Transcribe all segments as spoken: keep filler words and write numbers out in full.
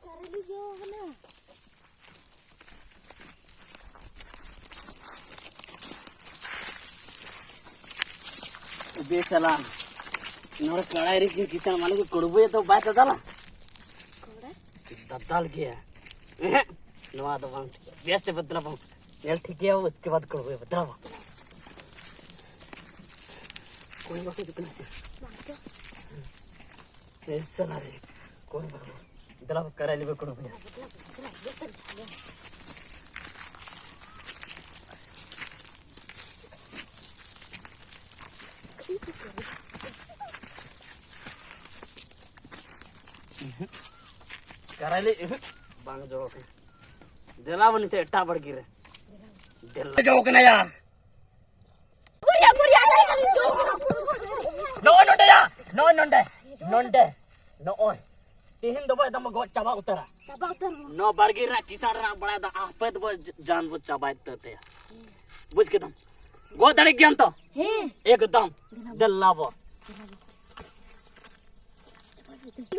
ᱠᱟᱨᱮᱞᱤ ᱡᱚ ᱠᱟᱱᱟ᱾ ᱵᱮ ᱥᱟᱞᱟ, ᱱᱚᱰᱮ ᱠᱟᱲᱟᱭ ᱨᱮ ᱠᱤ ᱠᱤᱥᱟᱱ ᱢᱟᱞᱮ ᱠᱚ ᱠᱚᱲᱵᱩᱭᱟ ᱛᱚ ᱵᱟᱭ ᱫᱟᱫᱟᱞᱟ? ᱠᱚᱲᱟ? ᱫᱟᱫᱟᱞ ᱜᱮᱭᱟ᱾ ᱮᱦᱮᱸ, ᱱᱚᱣᱟ ᱫᱚ ᱵᱟᱝ ᱴᱷᱤᱠᱟ᱾ ᱵᱮᱥ ᱛᱮ ᱵᱚᱫᱞᱟ ᱵᱚᱱ᱾ ᱧᱮᱞ ᱴᱷᱤᱠ ᱜᱮᱭᱟ, ᱩᱥᱠᱮ ᱵᱟᱫ ᱠᱚᱲᱵᱩᱭᱟ ᱵᱚᱫᱞᱟ ᱵᱚᱱ᱾ ᱠᱚᱲᱵᱩᱭᱟ ᱠᱚ ᱫᱩᱠᱟᱱ ᱥᱮ? ᱵᱟᱝ ᱛᱚ᱾ ᱮ ᱥᱟᱞᱟ ᱨᱮ, ᱠᱚᱲᱵᱩᱭᱟ᱾ ᱫᱮᱞᱟ ᱠᱟᱨᱟᱭ ᱞᱮᱵᱮ ᱠᱚᱲᱵᱩᱭᱟ᱾ ᱠᱟᱨᱟᱭᱞᱤ, ᱩᱦᱩᱸ, ᱵᱟᱝ ᱡᱚ ᱠᱟᱱᱟ᱾ ᱫᱮᱞᱟ ᱵᱚᱱ ᱱᱤᱛᱚᱜ ᱮᱴᱟᱜ ᱵᱟᱲᱜᱮ ᱨᱮ᱾ ᱫᱮᱞᱟ᱾ ᱡᱚ ᱠᱟᱱᱟ ᱭᱟ᱾ ᱜᱩᱨᱤᱭᱟ, ᱜᱩᱨᱤᱭᱟ, ᱜᱩᱨᱤᱭᱟ᱾ ᱱᱚᱜᱼᱚᱭ ᱱᱚᱰᱮ ᱭᱟ, ᱱᱚᱜᱼᱚᱭ ᱱᱚᱰᱮ, ᱱᱚᱰᱮ, ᱱᱚᱜᱼᱚᱭ᱾ ᱛᱤᱦᱤᱧ ᱫᱚ ᱵᱟᱭ ᱫᱚᱢᱮ ᱜᱚᱡ ᱪᱟᱵᱟ ᱩᱛᱟᱹᱨᱟ᱾ ᱪᱟᱵᱟ ᱩᱛᱟᱹᱨ ᱵᱚ᱾ ᱱᱚᱣᱟ ᱵᱟᱲᱜᱮ ᱨᱮᱱᱟᱜ ᱠᱤᱥᱟᱬ ᱨᱮᱱᱟᱜ ᱵᱟᱲᱟᱭ ᱫᱚ ᱟᱯᱮ ᱫᱚ ᱵᱚ ᱡᱟᱱ ᱵᱚ ᱪᱟᱵᱟᱭ ᱩᱛᱟᱹᱨ ᱛᱟᱭᱟ᱾ ᱵᱩᱡᱽ ᱠᱮᱫᱟᱢ? ᱜᱚᱡ ᱫᱟᱲᱮ ᱜᱮᱭᱟᱢ ᱛᱚ? ᱦᱮᱸ᱾ ᱮᱠᱫᱚᱢ᱾ ᱫᱮᱞᱟ ᱵᱚ᱾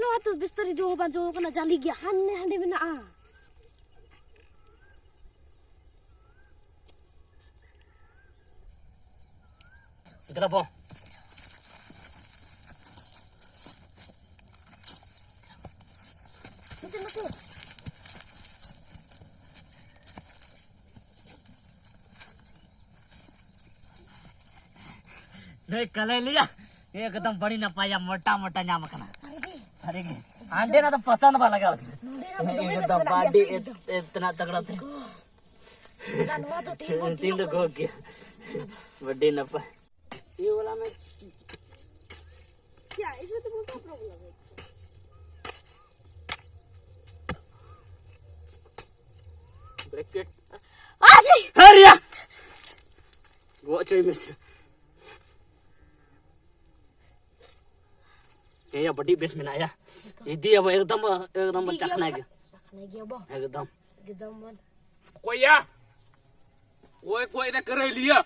ᱱᱚᱣᱟ ᱛᱚ ᱵᱤᱥᱛᱟᱨᱤ ᱡᱚ ᱦᱚᱸ ᱵᱟᱝ ᱡᱚ ᱠᱟᱱᱟ, ᱡᱟᱹᱞᱤ ᱜᱮᱭᱟ, ᱦᱟᱱᱮ ᱦᱟᱸᱰᱮ ᱢᱮᱱᱟᱜᱼᱟ᱾ ᱫᱮᱞᱟ ᱵᱚ᱾ ᱱᱩᱭ ᱠᱟᱞᱮ ᱞᱤᱭᱟ, ᱮᱠᱫᱚᱢ ᱵᱟᱹᱲᱤ ᱱᱟᱯᱟᱭᱟ, ᱢᱚᱴᱟ ᱢᱚᱴᱟ ᱧᱟᱢ ᱠᱟᱱᱟ᱾ ᱥᱟᱹᱨᱤ ᱜᱮ? ᱦᱟᱸᱰᱮ ᱱᱟ ᱫᱚ ᱯᱚᱥᱚᱸᱫ ᱵᱟᱝ ᱞᱟᱜᱟᱣ᱾ ᱱᱚᱰᱮ ᱱᱟ ᱫᱚ ᱫᱚᱢᱮ ᱮᱠᱫᱚᱢ ᱨᱟᱹᱥᱠᱟᱹ ᱵᱟᱹᱲᱤ ᱢᱮᱱᱟᱜᱼᱟ, ᱮᱛ-, ᱮᱛᱱᱟ ᱛᱟᱜᱲᱟ ᱛᱮ᱾ ᱟᱪᱪᱷᱟ, ᱱᱚᱣᱟ ᱫᱚ ᱴᱷᱤᱠ ᱵᱚᱱ ᱛᱤᱱ ᱫᱚ ᱛᱤᱭᱳᱜ ᱜᱚᱜ ᱜᱮᱭᱟ᱾ ᱟᱹᱰᱤ ᱱᱟᱯᱟᱭ᱾ ᱤᱭᱟᱹ ᱵᱟᱞᱟ ᱢᱮ᱾ ᱠᱮᱭᱟ, ᱤᱥᱢᱮ ᱛᱩᱢᱦᱟᱨᱟ ᱠᱭᱟ ᱯᱨᱚᱵᱞᱮᱢ ᱦᱮ? ᱵᱨᱮᱠᱮᱴ᱾ ᱟᱡᱤ! ᱦᱟᱹᱨᱭᱟ! ᱜᱚᱜ ᱦᱚᱪᱚᱭ ᱢᱮᱥᱮ᱾ ᱮᱭᱟ, ᱵᱟᱹᱰᱤ ᱵᱮᱥ ᱢᱮᱱᱟᱭᱟ᱾ ᱤᱫᱤᱭᱟᱵᱚ ᱮᱠᱫᱚᱢ, ᱮᱠᱫᱚᱢ ᱤᱫᱤ ᱪᱟᱠᱷᱱᱟ ᱜᱮᱭᱟ᱾ ᱜᱮ᱾ ᱪᱟᱠᱷᱱᱟ ᱜᱮᱭᱟ ᱵᱚ᱾ ᱮᱠᱫᱚᱢ᱾ ᱮᱠᱫᱚᱢ ᱵᱚᱱ᱾ ᱚᱠᱚᱭᱟ? ᱚᱠᱚᱭ, ᱚᱠᱚᱭ ᱨᱮ ᱠᱟᱹᱨᱟᱹᱭ ᱞᱤᱭᱟ?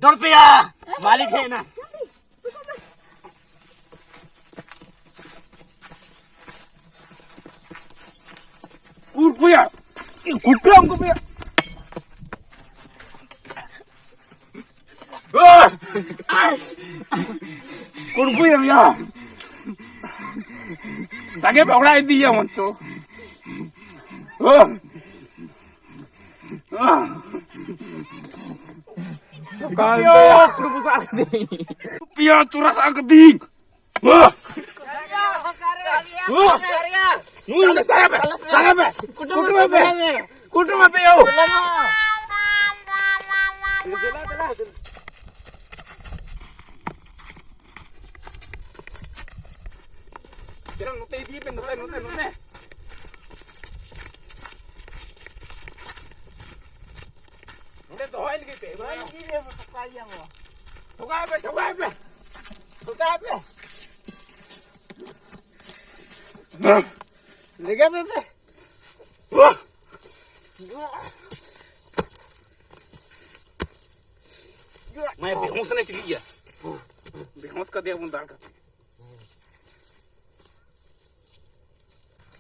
ᱫᱚᱲ ᱯᱮᱭᱟ, ᱢᱟᱹᱞᱤᱠ ᱦᱮᱡ ᱮᱱᱟ᱾ ᱠᱩᱲᱵᱩᱭᱟ᱾ ᱠᱩᱴᱨᱟᱢ ᱠᱚ ᱯᱮᱭᱟ᱾ ᱠᱩᱲᱵᱩᱭᱟ ᱭᱟ᱾ ᱥᱟᱸᱜᱮ ᱯᱮ ᱚᱲᱟᱜ ᱤᱫᱤᱭᱟ ᱢᱚᱱᱪᱚ᱾ ᱯᱤᱭᱟ ᱪᱩᱨᱟᱥ ᱟᱠᱟᱫᱤᱧ᱾ ᱱᱩᱭ ᱱᱚᱰᱮ ᱥᱟᱭᱟ ᱯᱮ, ᱥᱟᱭᱟ ᱯᱮ᱾ ᱠᱩᱴᱩᱢ ᱯᱮ, ᱠᱩᱴᱩᱢ ᱯᱮ, ᱭᱳ᱾ ᱱᱚᱛᱮ ᱤᱫᱤᱭᱮ ᱯᱮ, ᱱᱚᱛᱮ, ᱱᱚᱛᱮ, ᱱᱚᱛᱮ᱾ ᱱᱚᱰᱮ ᱫᱚᱦᱚᱭ ᱞᱟᱹᱜᱤᱫ ᱛᱮ, ᱵᱟᱝ? ᱴᱷᱚᱠᱟᱭ ᱯᱮ, ᱴᱷᱚᱠᱟᱭ ᱯᱮ᱾ ᱴᱷᱚᱠᱟᱭ ᱯᱮ᱾ ᱞᱮᱜᱟ ᱯᱮ ᱯᱮ᱾ ᱢᱟᱭ ᱵᱮᱦᱳᱥ ᱮᱱᱟ ᱪᱤᱞᱤ ᱜᱮᱭᱟ? ᱵᱮᱦᱳᱥ ᱠᱟᱫᱮᱭᱟ ᱵᱚᱱ ᱫᱟᱞ ᱠᱟᱛᱮ᱾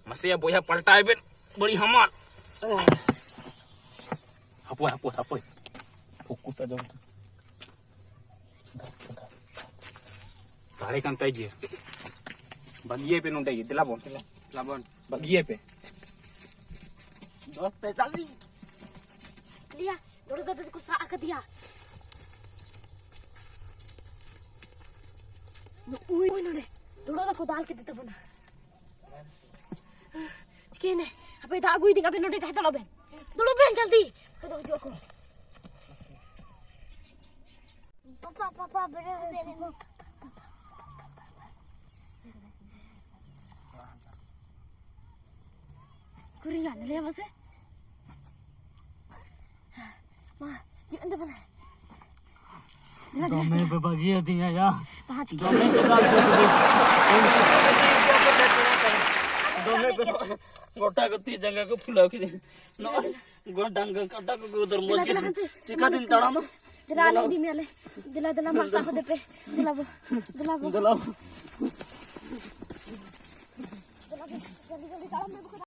ᱢᱟᱥᱮᱭᱟ ᱵᱚᱭᱦᱟ, ᱯᱟᱞᱴᱟᱭ ᱵᱮᱱ, ᱵᱟᱹᱲᱤᱡ ᱦᱟᱢᱟᱞ᱾ ᱦᱟᱯᱳᱭ, ᱦᱟᱯᱳᱭ, ᱦᱟᱯᱳᱭ᱾ ᱯᱷᱳᱠᱩᱥ ᱟᱸᱡᱚᱢ᱾ ᱫᱟᱲᱮ ᱠᱟᱱ ᱛᱟᱭ ᱜᱮᱭᱟ᱾ ᱵᱟᱹᱜᱤᱭᱟᱭ ᱯᱮ ᱱᱚᱸᱰᱮ ᱜᱮ, ᱫᱮᱞᱟ ᱵᱚᱱ᱾ ᱫᱮᱞᱟ ᱵᱚᱱ᱾ ᱵᱟᱹᱜᱤᱭᱟᱭ ᱯᱮ᱾ ᱫᱚᱥ ᱯᱮ ᱪᱟᱞᱤᱥ᱾ ᱞᱤᱭᱟ, ᱱᱚᱰᱮ ᱫᱚ ᱠᱚ ᱥᱟᱵ ᱟᱠᱟᱫᱮᱭᱟ᱾ ᱩᱭ, ᱩᱭ ᱱᱚᱰᱮ᱾ ᱫᱩᱲᱩᱵ ᱫᱚᱠᱚ ᱫᱟᱞ ᱠᱮᱫᱮ ᱛᱟᱵᱚᱱᱟ᱾ ᱪᱤᱠᱟᱹᱭᱮᱱᱟ? ᱦᱟᱯᱮ ᱫᱟᱜ ᱟᱹᱜᱩᱭᱮᱫᱟᱹᱧ, ᱟᱵᱮᱱ ᱱᱚᱰᱮ ᱛᱟᱦᱮᱸ ᱦᱟᱛᱟᱲᱚᱜ ᱵᱮᱱ᱾ ᱫᱩᱲᱩᱵ ᱵᱮᱱ ᱡᱚᱞᱫᱤ᱾ ᱦᱟᱯᱮ ᱫᱚ ᱦᱤᱡᱩᱜ ᱟᱠᱚ᱾ ᱯᱟᱯᱟ, ᱯᱟᱯᱟ, ᱵᱮᱨᱮᱫ ᱢᱮ᱾ ᱠᱩᱨᱤᱭᱟ, ᱞᱟᱹᱭ ᱢᱮᱥᱮ᱾ ᱢᱟ, ᱪᱮᱫ ᱮᱢ ᱫᱚ ᱵᱚᱞᱮ? ᱫᱚᱢᱮ ᱯᱮ ᱵᱟᱹᱜᱤᱭᱟᱫᱤᱧᱟ ᱭᱟ᱾ ᱯᱟᱸᱪ ᱫᱚᱢᱮ ᱯᱮ ᱫᱟᱞ ᱦᱚᱪᱚ ᱠᱤᱫᱤᱧᱟ᱾ ᱫᱚᱢᱮ ᱯᱮ ᱜᱚᱴᱟ ᱠᱚ ᱛᱤ ᱡᱟᱸᱜᱟ ᱠᱚ ᱯᱷᱩᱞᱟᱹᱣ ᱠᱤᱫᱤᱧ᱾ ᱱᱚᱜᱼᱚᱭ ᱜᱚ-, ᱰᱟᱝᱜᱟ ᱠᱟᱴᱟ ᱠᱚ ᱜᱚᱫᱚᱨ ᱢᱚᱡᱽ ᱫᱮᱞᱟ, ᱜᱮ᱾ ᱫᱮᱞᱟ, ᱦᱟᱱᱛᱮ᱾ ᱪᱤᱠᱟᱹᱛᱤᱧ ᱛᱟᱲᱟᱢᱟ? ᱫᱮᱞᱟ, ᱟᱞᱮ ᱤᱫᱤ ᱢᱮᱭᱟᱞᱮ᱾ ᱫᱮᱞᱟ, ᱫᱮᱞᱟ, ᱢᱟ ᱥᱟᱵ ᱠᱟᱛᱮ ᱯᱮ᱾ ᱫᱮᱞᱟ ᱵᱚ, ᱫᱮᱞᱟ ᱵᱚ᱾ ᱫᱮᱞᱟ᱾ ᱫᱮᱞᱟ ᱵᱚ, ᱡᱚᱞᱫᱤ, ᱡᱚᱞᱫᱤ ᱛᱟᱲᱟᱢ ᱢᱮ, ᱵᱟᱠᱷᱟᱱ